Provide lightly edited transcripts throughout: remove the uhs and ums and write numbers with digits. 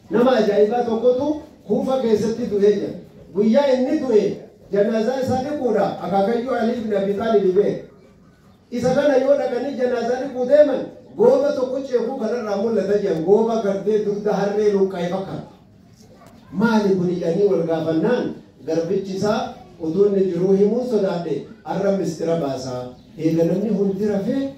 Nama ajaa'ibaa tokkotu Kuufa keessatti du'ee jira. Guyyaa inni du'e janaazaa isaa dhiquudha akaakayyuu Ali ibn Abi Taalib beeka. Isa kana yoo dhaqanii janaazaa dhiquu deeman gooba tokko ceekuu kanarraa mul'ata jedhan, gooba gartee dugda harree luqqa'e fakkaata. Maali kun jedhanii wal gaafannaan garbichi isaa utuu inni jiruu himuun sodaadhe arra mistira baasaa. Eega namni hundi rafee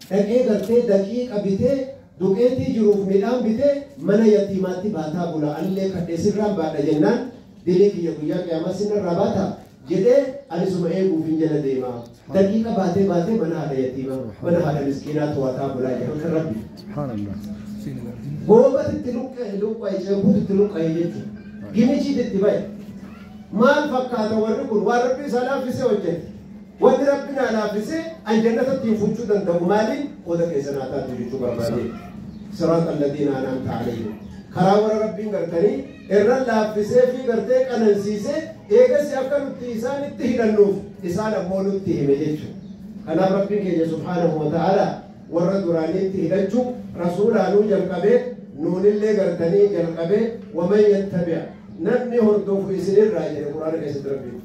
dhaqee gartee daqiiqa bitee duqeetii jiruuf midhaan bitee mana yatiimaatti baataa bula, anillee kadhee sirraan baadha jennaan dilii kiyya guyyaa qiyaamaa sinarraa baata jedhee ani suma eeguuf hin jala deema. Daqiiqa baatee baatee mana haadha yatiimaa mana haadha miskiinaa to'ataa bulaa jedhan kan Rabbi. Subhaanallah. Goobatti itti luqqa'e luqqa'e ceekuutu itti luqqa'e jechuudha. Gimichiitu itti ba'e. Maal fakkaata warri kun waan Rabbi isaa laaffisee hojjete. Wanni Rabbi naa laaffisee an jannata ittiin fuuchuu danda'u maaliin qooda keessa naa taatu jechuu barbaade. Siraata alladiina an'amta alayhim. Karaa warra Rabbiin gartanii irra laaffisee fi gartee qanansiisee eegasi akka nutti isaanitti hidhannuuf isaan ammoo nutti hime jechuudha. Kanaaf Rabbiin keenya subhaanahu wa ta'ala warra duraaniitti hidhachuu rasuulaanuu jalqabee nuunillee gartanii jalqabee waman yattabi'a namni hordofu isinirraa jedhe Quraana keessatti Rabbiin.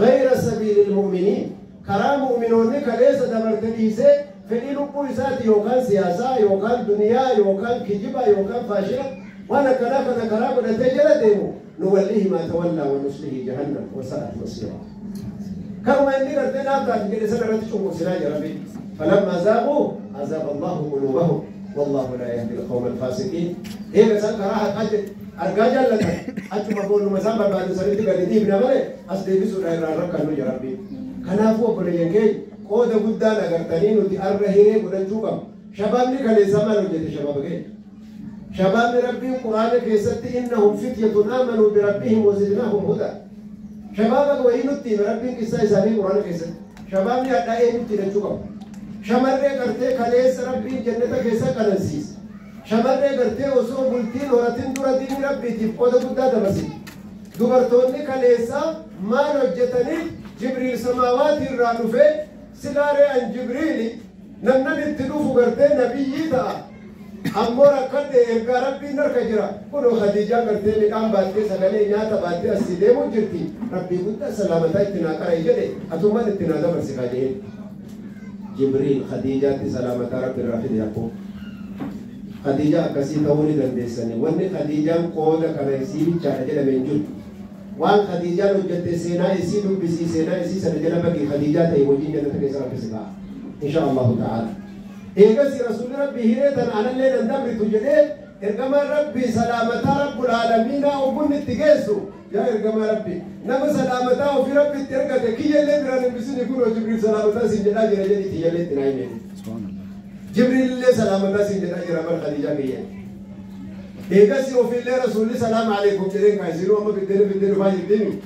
Ghayra sabiilil mu'miniin karaa mu'minoonni kaleessa dabarte dhiisee fedhii lubbuu isaati yookaan siyaasaa yookaan duniyaa yookaan kijiba yookaan faashina waan akkanaa kana karaa godhatee jala deemu nuwallihi maa tawallaa wa nuslihi jahannam wa sa'at masiira. Karuma inni gartee naaf taati jedhe sana irratti cunqursinaa jira Rabbiin. Falammaa zaaquu azaaqa Allahu quluubahum wallaahu laa yahdi alqawma alfaasiqiin. Eega isaan karaa haqaa jedhe argaa jaallatan achuma boolluma isaan barbaadan sanitti gadi dhiibna malee as deebisuudha irraa rakkannu jira Rabbiin. Kanaafuu obboleeyyan keenya qooda guddaan agartanii nuti arra hiree godhachuu qabna. Shabaabni kaleessaa maal hojjete shabaaba keenya? Shabaabni Rabbiin Quraana keessatti innahum fityatun aamanuu birabbihim wa zidnaahum hudaa. Shabaaba wayii nutti hime Rabbiin qissaa isaanii Quraana keessatti. Shabaabni hadhaa eenyutti hidhachuu qabu? Shamarree gartee kaleessa Rabbiin jannata keessa qanansiise. Shamarree gartee osoo bultiin horatin dura diinii Rabbiitiif qooda guddaa dabarsite. Dubartoonni kaleessaa maal hojjetaniif Jibriil samaawaati irraa dhufee silaaree an Jibriili namnan itti dhufu gartee nabiyyii ta'a. Ammoo rakkadhe ergaa Rabbiin harka jira. Kunoo Khadiijaan gartee midhaan baattee sagalee nyaata baattee asii deemuu jirti. Rabbii guddaa salaamataa itti naa qara'i jedhe atummaan itti naa dabarsi kaa jedheen. Jibriil Khadiijaatti salaamataa Rabbi irraa fide akkoo. Khadiijaa akkasii ta'uu ni dandeessanii. Wanni Khadiijaan qooda kana isii bichaadha jedhame hin jiru. Waan Khadiijaan hojjette seenaa isii dubbisii seenaa isii sana jala baqii Khadiijaa ta'e wajjin jannata keessa Rabbi si ka'a. Insha Allahu ta'ala. Eegasi rasuulli Rabbii hiree tana anallee nan dabritu jedhee ergamaan Rabbii salaamataa Rabbul Aalamiinaa oggunni itti geessu yaa ergamaa Rabbii nama salaamataa ofii Rabbi itti ergate kiyyallee biraan hin bisini kunoo Jibriil salaamataa siin jedhaa jira jedhi kiyyallee itti naa himee. Jibriil illee salaamataa siin jedhaa jira bar Khadiijaa kiyya. Eegasi ofiillee rasuulli salaama alaikum jedheen kaa isinuu amma fiddeeni fiddee dhufaa jirtiimi.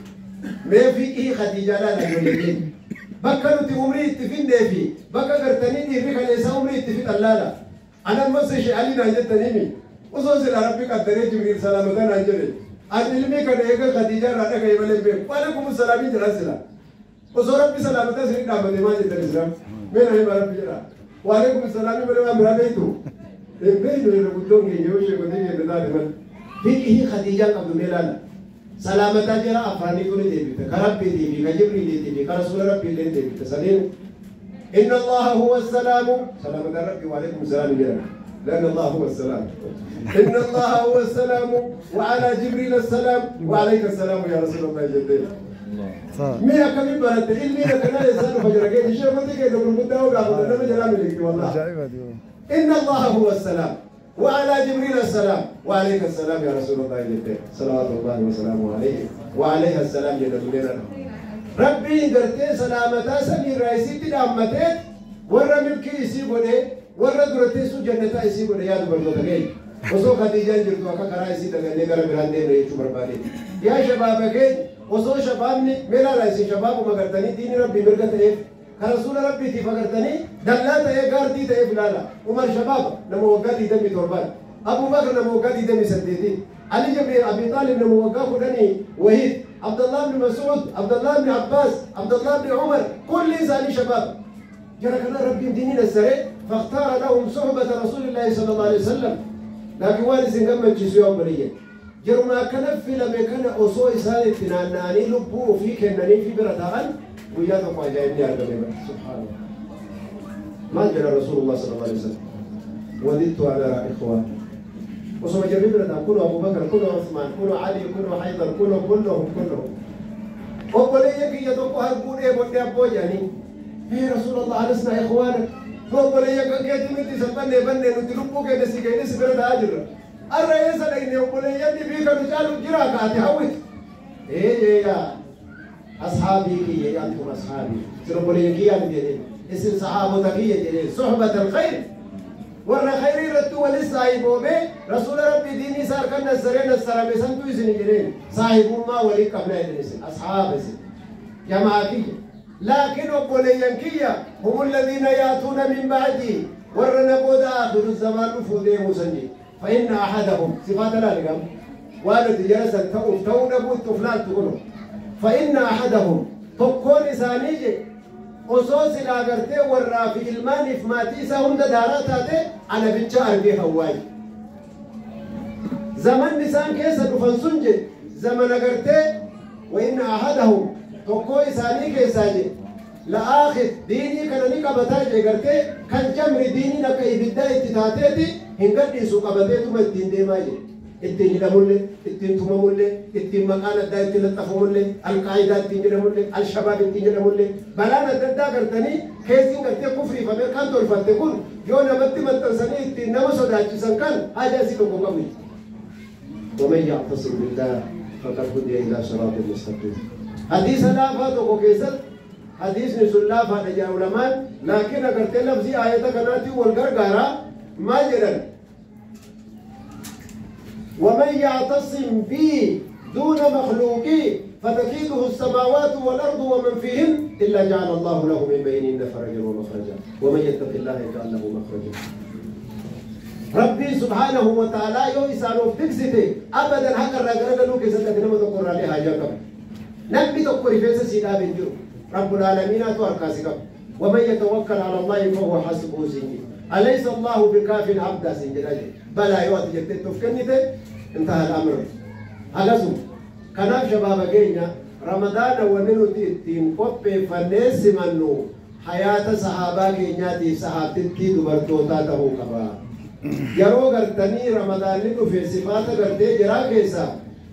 Mee fiqhii Khadiijaa laala ijoollee keenya. Bakka nuti umrii itti finnee fi bakka gartanii dhiirri kaleessaa umrii itti fixan laala. An ammas ishee Ali naan jettaniimi. Osoo silaa Rabbi qaddaree Jibriil salaamataa naan jedhe. An ilmii kana eega Khadiijaa irraa dhagaye malee hin beeku. Waalaikum salaamiin jedhaan silaa. Osoo Rabbi salaamataa isinii dhaabbate maal jettan islaam? Mee na hima Rabbi jedhaa. Waalaikum salaamii malee waan biraa beektu? Hin beeknu irra guddoon keenya yoo sheekotii keenya taate malee. Fiqhii Khadiijaan qabdu mee laala. Salaamataa jara afaaniitu ni deebifte. Ka Rabbiitii fi ka Jibriiliitii fi ka Rasuula Rabbii illee ni deebifte. Sadiinu. Inna Allaha huwa salaamu. Salaamataa Rabbii waalaikum salaam jedhan. لأن الله هو السلام. إن الله هو السلام وعلى جبريل السلام وعليك السلام يا رسول الله جدين. مي أكمل برد علمي لكنا إنسان فجر كي شيء ما تيجي تقول مدة وقابل أنا مجرى ملك والله. إن الله هو السلام وعلى جبريل السلام وعليك السلام يا رسول الله جدين. صلوات الله وسلامه عليه وعليها السلام جل جلاله. ربي قرتي سلامتا سمي رئيسي تدامتين ورا ملكي يسيبني warra dura teessuu jannataa isii godhe yaa dubartoota keenya. Osoo Khadiijaan jirtu akka karaa isii dagannee gara biraan deemne jechuu barbaade. Yaa shabaaba keenya osoo shabaabni mee laala isin shabaabuma gartanii diinni Rabbii mirga ta'eef kan rasuula Rabbiitiif agartanii dallaa ta'ee gaardii ta'eef ilaala. Umar shabaaba nama waggaa 27, Abu Bakr nama waggaa 28, Ali ibn Abi Talib nama waggaa 10 wahiid, Abdullah ibn Mas'ud, Abdullah ibn Abbas, Abdullah ibn Umar kulli isaanii shabaaba. جرى كان ربي ديننا السري فاختار لهم صحبة رسول الله صلى الله عليه وسلم. Laakiin waan isin gammachiisu yoo obboleeyyan jaruma akkana filame kana osoo isaan itti naanna'anii lubbuu ofii kennanii fi bira ta'an guyyaa tokko ajaa'ibni argame bara. Subhaanallah. Maal jedha Rasuulullah sallallahu alaihi wasallam? Wadidtu an araa ikhwaani. Osoma jarri bira ta'an kunoo Abubakar, kunoo Usmaan, kunoo Ali, kunoo Haydar, kunoo kulluhum kulluhum. Obboleeyyan kiyya tokko arguu dheebodhe abboo jedhanii. Ee Rasuulallah, alasnaa ikhwaanak. Nu obboleeyyan kan keetii miti isa bannee bannee nuti lubbuu keenya si kennee si bira ta'aa jirra. Arra eessa dhaqne obboleeyyan dhibii kan nu caalu jira kaate hawwiti. Ee yaa ashaabii kiyya, antum ashaabii. Isin obboleeyyan kiyyaa miti jedheen. Isin sahaabota kiyya jedheen. Suhbata alkhayr. Warra khayrii irratti walis saahiboomee Rasuula Rabbii diinii isaa harkan nassaree nassarame santu isin jedheen. Saahibummaa walii qabna jedhan isin. Ashaaba isin. Jamaa kiyya. Laakiin obboleeyyan kiyya hum alladhiina yaatuuna min ba'dii, warra na booda aakhiru zamaan dhufuu deemuu san jedhe. فإن أحدهم صفات لا لقم والد جلس تؤف تؤ نبو الطفلات تقولوا فإن أحدهم تكون إسانيجي osoo silaa gartee warraa fi ilmaaniif maatii isaa hunda daaraa taate ana bicha argee hawwaayi. Zamanni isaan keessa dhufan sun je zamana gartee وإن أحدهم tokkoo isaanii keessaa je la'aakhid diinii kana ni qabataa je gartee kan jamri diiniin akka ibiddaa itti taateeti hin gadhiisu qabateetuma ittiin deemaa je. Ittiin hidhamullee, ittiin tumamullee, ittiin maqaan addaa ittiin laxxafamullee, alqaayidaa ittiin jedhamullee, alshabaab ittiin jedhamullee, balaan adda addaa gartanii keessiin gartee kufriif Ameerikaan tolfatte kun yoo namatti maxxansanii ittiin nama sodaachisan kan haajaa isii tokko qabu. ومن يعتصم بالله فقد هدي إلى صراط مستقيم. حديث laafaa tokko keessatti hadiisni sun laafaadha jaa ulamaan, laakiin agartee lafzii aayata kanaatiin wal gargaara. Maal jedhan? ومن يعتصم بي دون مخلوقي فتكيده السماوات والأرض ومن فيهن إلا جعل الله له من بينهن فرجا ومخرجا ومن يتق الله يجعل له مخرجا. ربي سبحانه وتعالى يو إسانوف تكسته أبدا حق الرجل لو كيسة تنمو تقر عليها جاكم نبي تقر فيس سيدا بنجو رب العالمين أتوار كاسكم ومن يتوكل على الله فهو حسبه سنجي أليس الله بكاف عبدا سنجي بلا يوات جتت تفكنته انتهى الأمر. هذا كناف شباب جينا رمضان ونلو تين قبي فنس منو حياة صحابة جينا تي صحابتي دبرتوتا تهو كبا yeroo gartanii ramadaanni dhufe sifaata gartee jiraa keessa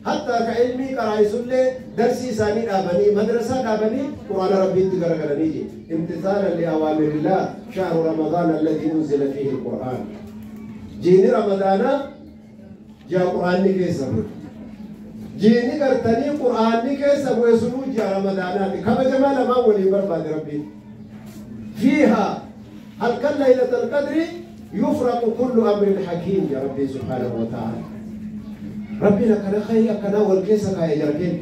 hatta ka ilmii qaraa'isullee darsii isaanii dhaabanii madrasaa dhaabanii quraana rabbiitti garagalanii je imtisaalan liawaamirillah shahru ramadaan alladii unzila fiihi alqur'aan jiini ramadaana ji'a quraanni keessa bu'e jiini gartanii quraanni keessa bu'e sunuu ji'a ramadaanaati kabajamaa lamaan waliin barbaade rabbiin fiiha halkan laylata alqadri يفرق كل أمر حكيم يا ربي سبحانه وتعالى. ربنا كان خير كان والكيس كاي جركين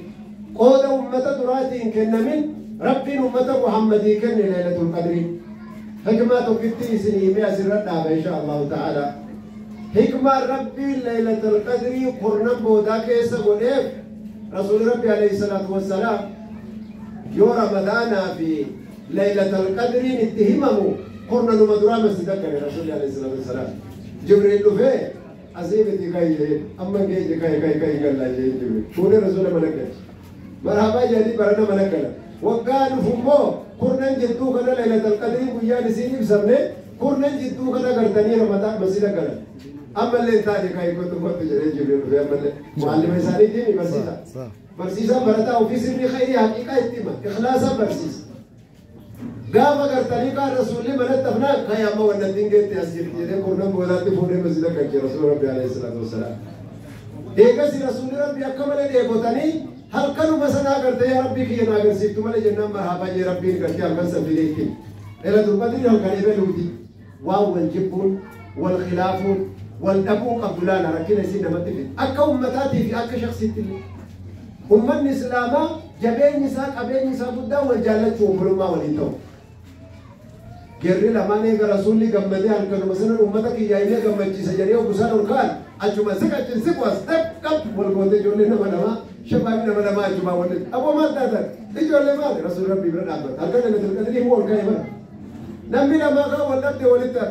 قود أمة دراتي إن كنا من ربي أمة محمد كن ليلة القدر حكمة تكتي سني ما سرنا إن شاء الله تعالى. حكمة ربي ليلة القدر قرن بودا كيس وليف رسول ربي عليه الصلاة والسلام يو رمضان في ليلة القدر نتهمه قرنا نمدرا مسجدك يا رسول الله عليه الصلاة والسلام. جبريل له عزيمتي كاي أما كاي كاي كاي كاي قال لا جبريل كون رسول ملك مرحبا جدي برنا ملك وقالوا فمو قرنا جدو كنا ليلة القدر ويا نسيني بسرني قرنا جدو كنا قرتني رمضان مسجدك أما اللي تاني كاي كنت كنت جبريل له أما اللي معلم إنساني تيمي برسيسا برسيسا برتا وفي سر خيري حقيقة إتما إخلاصا برسيسا gaafa gartanii kaan rasuulli manatti hafnaan kan amma wannan dingeetti as jirti jedhee kurnan boodaatti fuudhee masjida kan jira rasuulli rabbi alayhi salaatu wassalaam. Eegasi rasuulli rabbi akka malee dheebotanii halkanuma sanaa gartee yaa rabbii kiyya na agarsiiftu malee jennaan marhaabaa jee rabbiin gartee halkan san fidee ittiin. Lailatul Qadri halkan eegaluuti waan wal jibbuun wal khilaafuun wal dhabuun qabdu laala rakkina isii namatti fide akka ummataatii fi akka shaksiitti illee. Ummanni Islaamaa jabeenyi isaa qabeenyi isaa guddaa wal jaallachuu obbolummaa waliin ta'u. Gerri lamaan eega rasuulli gammadee halkanuma sana uummata kiyyaa'inee gammachiisa jedhee obbisaan ol ka'an achuma siqachin siqu as qab wal gootee ijoollee nama lamaa shabaabni nama lamaa achumaa waliin aboo maal taatan ijoollee maali rasuulli rabbii bira dhaabbata halkan lailatul qadrii immoo ol ka'e bara namni lamaa kan wal dhabde walitti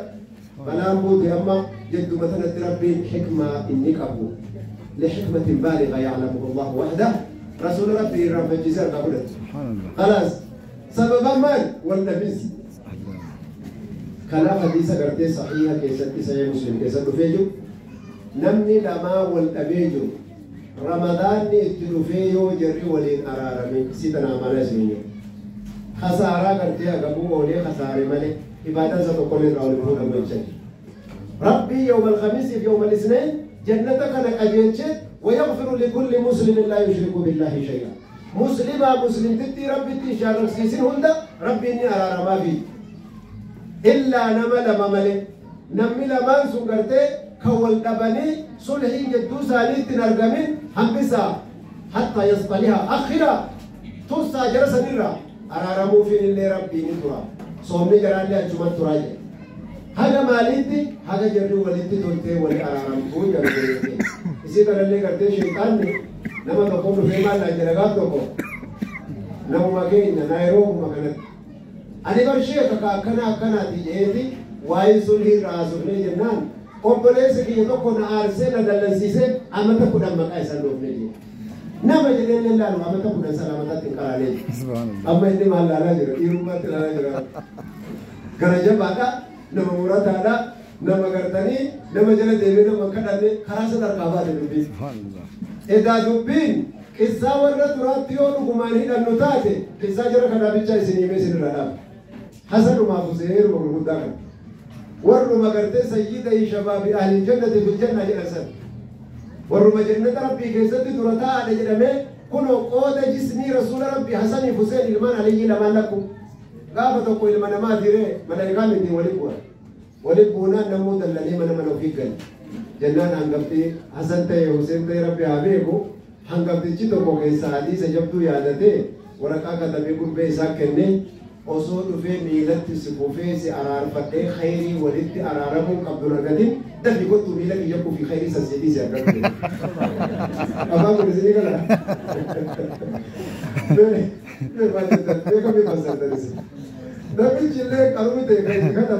balaan buute amma جد مثلا ربي حكمة إني قبول لحكمة بالغة يعلمه الله وحده رسول ربي رب الجزر قبلت خلاص سبب من والنبي كلام حديث قرتي صحيحة كيستي صحيح مسلم كيست فيجو نمني لما والأبيجو رمضان اتلو جري ولين أرارمي سيدنا أمانا سينيو خسارة قرتي أقبو أولي خسارة مالي إبادة ستقول الرأول بهونا بيتشك ربي يوم الخميس في يوم الاثنين جنتك لك أجيتشت ويغفر لكل مسلم لا يشرك بالله شيئا مسلمة مسلم تتي ربي تشارك سيسين هندا ربي إني أرى ما في إلا نما لما ملي نمي لما سنقرتي كول دبني صلحين جدو سالي تنرقمين همبسا حتى يصطلها أخرا توسا جرسا نرى أرى رمو فين اللي ربي نترى صومني جران لي أجمال تراجع هذا ماليتي هذا جرو وليتي تولتي ولي أرى رمو جرو इसी तरह ले करते शैतान ने नम तो को फेमा ला जरगा तो को नम मगे नायरो मगन अनिवर शेख का कना कना दीजेती वाई सुलही रासुने जन्नान ओबले से कि तो को ना आरसे ना दलसी से अमत को दम का ऐसा लोग ने जी ना मजले ले ला अमत को सलामत तिकरा ले सुभान अल्लाह अब मैं माल लाला जरा इरुमा लाला जरा गरज बाका नम मुरादा नम करतनी नम जल देवी नम कडाने खरास दरकाबा दुब्बी एदा दुब्बीन किस्सा वर्र तुरातियो गुमानी दन्नुताते किस्सा जरा कदा बिचा इसिनी में सिन रदा हसन माफुसेर मगुदा कर वर मगरते सय्यद शबाब अहल जन्नत फिल जन्नह हसन वर मजन्नत रब्बी कैसत तुरता आले जमे कुनो कोद जिस्मी रसूल रब्बी हसन हुसैन इलमान अलैहि लमान लकुम गाबतो को इलमान मा दिरे मलाइका में दी वली को ولبونا نمود الذي من من في قل جنان هنقبتي حسن تي حسين تي ربي عبيكو هنقبتي جدو كو كيسا حديث جبدو يادتي ورقا كتبي قل بيسا كني أصول في ميلت سكوفي سي أرار فتي خيري ولدت أرارمو قبل رقدين دفي قلت ميلك يبقو في خيري سسيدي سيأكل أفهم رزيني كلا بي بي نبي جلّه كروي تيجي كذا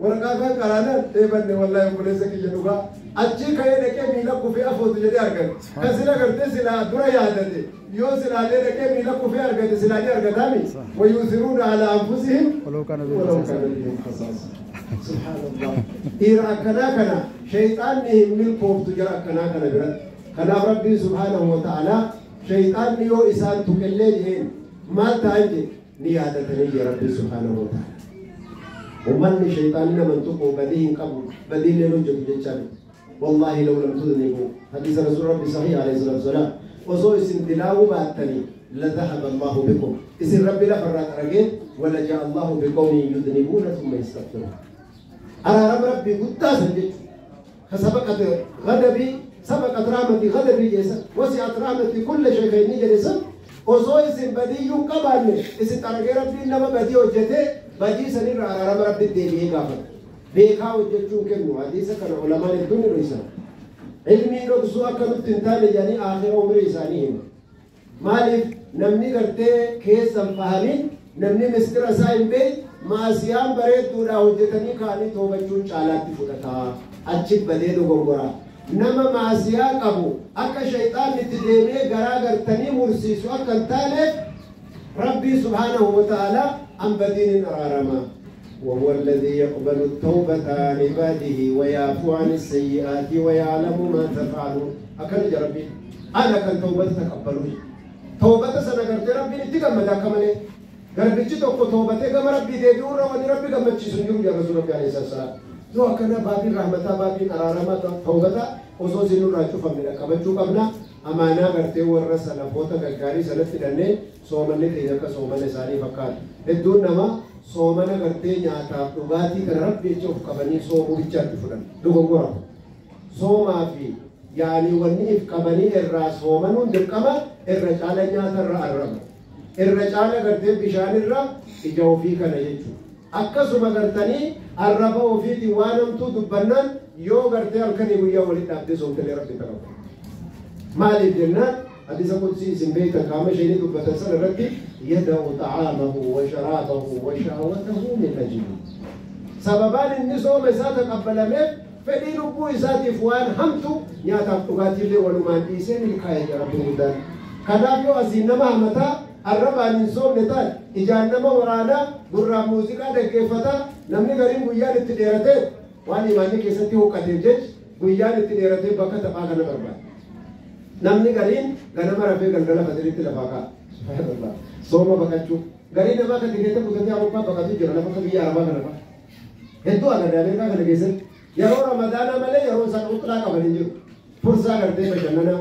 ورقة كرانا تبني والله يقول لك يجنوبا अच्छी कहे लेके मीला कुफे अफोत जदे अरगत कसिला करते सिला दुरा याद दे यो सिला ले लेके मीला कुफे अरगत सिला ने अरगतामी वयुसिरून अला अंफुसिहिम वलो कान बिहिम खसास सुभान अल्लाह इरा कना कना शैतान ने मिल कोफ तुजरा कना कना बिरत कना रब्बी सुभानहु व तआला शैतान ने यो इसान तुकल्ले जेन माल तांजे नी आदत नहीं है रब्बी सुभानहु व तआला ومن شيطان من تقو بديه قبل بديه لنجد جنشان والله لو لم تذنبوا حديث رسول ربي صحيح عليه الصلاة والسلام وصو اسم تلاو باتني لذهب الله بكم اسم ربي لفرات رجل ولجاء الله بقوم يذنبون ثم يستغفرون أرى رب ربي قداس فسبقت غضبي سبقت رحمتي غضبي جيسا وسعت رحمتي كل شيء خيني جلسا وصو اسم بديه قبل اسم ترجي ربي إنما بديه وجته بدي سنير على رب رب الدين غافل بيخا وجهتون كنو حديث كان علماء الدنيا رئيسا علمي رقصو أكلو تنتالي يعني آخر عمري إسانيهم مالك نمني کرتے کیس فهمين نمني مستر أسايم بي ما سيام بريد دولا وجهتني كاني توبچون چالاتی فدتا اچھی بدے دو گنگورا نما معصیہ قبو اکا شیطان نتدیمے گرا گرتنی مرسیسو اکل تالف ربي سبحانه وتعالى أم بدين رارما وهو الذي يقبل التوبة عن عباده ويعفو عن السيئات ويعلم ما تفعلون. أكل يا ربي أنا كان توبة تقبلوني توبة سنة ربي نتقبل كمالي قربتي توكو توبة كما ربي ديدور وني ربي كما تشسنجون يا رسول ربي عليه الصلاة والسلام لو كان بابي رحمة بابي قرارما توبة وصوصي نور راجو فمنا كبچو قبنا أمانة قرتي ورّا سلفوتا غاري سلف لنه صومني تيجا صومني ساري فكار الدون نما صومنا قرتي نياتا dhugaatii kana rabbi jecha of qabanii soomuu bichaatti fudhan dogongora soomaa fi yaani wanni if qabanii irraa soomanuun dirqama irra caala nyaata irra arraba irra caala gartee bishaan irra ija ofii kana jechuudha akkasuma gartanii arraba ofiitiin waan hamtuu dubbannaan yoo gartee halkanii guyyaa walitti dhaabdee soomtelee rabbi ta'u maaliif jennaan حديث قدسي اسم بيت كما شيء دبت سنة ربي يدع طعامه وشرابه وشهوته من أجله سببان النسوم ساتقبل منه Fedhii lubbuu isaatiif waan hamtu nyaataaf dhugaatiillee walumaan dhiisee milkaa'ee jira Rabbiin guddaan. Kanaaf yoo asiin nama hamataa arrabaan hin soomne taate ijaan nama waraanaa gurraan muuziqaa dhaggeeffataa namni gariin guyyaan itti dheeratee waan imaanni keessatti huqqateef jecha guyyaan itti dheeratee bakka taphaa kana barbaada. Namni gariin ganama rafee galgala fajiritti lafaa ka'a. Subhaanallah. Sooma baqachuu. Garii namaa kan tikeeta kutatee Awurooppaa baqatu jira lafa akka biyya Arabaa kana fa'a. Hedduu agarra Ameerikaa kana keessatti. Yeroo Ramadaanaa malee yeroo isaan uxlaa qaban hin jiru. Fursaa gartee bashannanaa.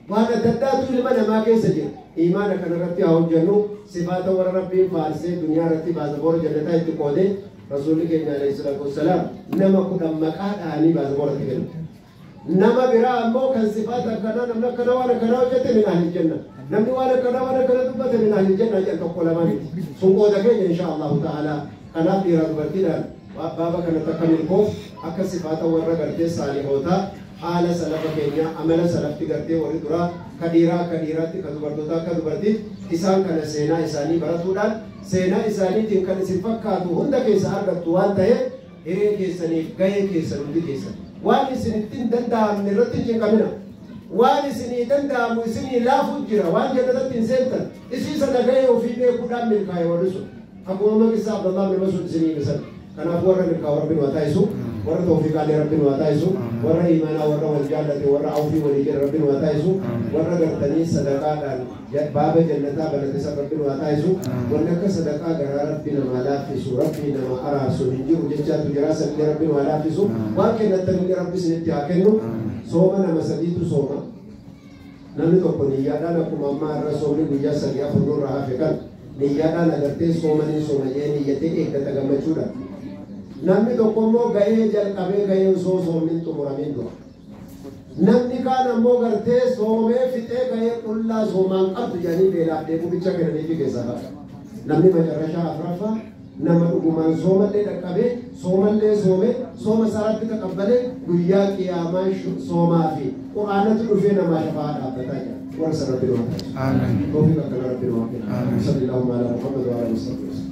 Waan adda addaatu ilma namaa keessa jira. Imaana kanarratti haa hojjennu. Sifaata warra Rabbiin faarsee duniyaa irratti baasaboora jannataa itti qoodee Rasuulli keenya alayhi salaatu wassalaam nama 10 maqaa dhahanii baasaboora itti kennu. Nama biraa ammoo kan sifaata akkanaa namni akkanaa waan akkanaa hojjete min ahli janna. Namni waan akkanaa waan akkana dubbate min ahli janna jedhan tokko lama miti. Sun qooda keenya insha Allahu ta'ala. Kanaaf dhiiraa dubartiidhaan baaba kanatti akka milkoof akka sifaata warra gartee saalihootaa haala salafa keenyaa amala salafti gartee warri duraa ka dhiiraa akka dhiiraatti ka dubartootaa akka dubartiitti isaan kana seenaa isaanii baratuudhaan seenaa isaaniitiin kan isin fakkaatu hunda keessa argattu waan ta'eef hiree keessaniif gahee keessan hundi keessan. Waan isin ittiin danda'amne irratti hin cinqamina. Waan isinii danda'amu isinii laafu jira. Waan jannatatti hin seentan. Isii sana gahee ofii beekuudhaan milkaa'e warri sun. Akkuma maqisa Abdallah ibn Mas'ud isinii ibsan. Kanaaf warra milkaa'u Rabbiin waa taasisu. Warra tawfiiqaalee Rabbiin waa taasisu. Warra imaanaa warra wal jaallate warra awfii walii jedhe Rabbiin waa taasisu. Warra gartanii sadaqaadhaan baaba jannataa banate san Rabbiin waa taasisu. Wanni akka sadaqaa garaa Rabbi namaa laaffisu Rabbi nama araarsu hin jiru jechaatu jira sanillee Rabbiin waa laaffisu. Waan kennattanillee Rabbi isinitti haa kennu. Sooma nama sadiitu sooma. Namni tokko niyyaadhaan akkuma ammaa irra soomni guyyaa 3 4 nurra hafe kan niyyaadhaan agartee soomanii sooma jee niyyatee eeggata gammachuudhaan. Namni tokko immoo gahee jalqabee gahee osoo soomni hin xumuramin dura. Namni kaan ammoo gartee soomee fixee gahee qullaa soomaan qabdu jedhanii beelaaf dheebuu bicha kennaniifi keessaa ba'a. Namni macarrashaa afraffaa nama dhugumaan soomallee dhaqqabee soomallee soomee sooma isaa Rabbi taqabbalee guyyaa qiyaamaa soomaa fi quraanatu dhufee namaa shafaa dhaabbataa jira. Warra san Rabbi nu haa taasisu. Amiin. Tawfiiq akkana Rabbi nu haa kennu. Amiin. Sallallahu ala Muhammad wa ala alihi wa sahbihi.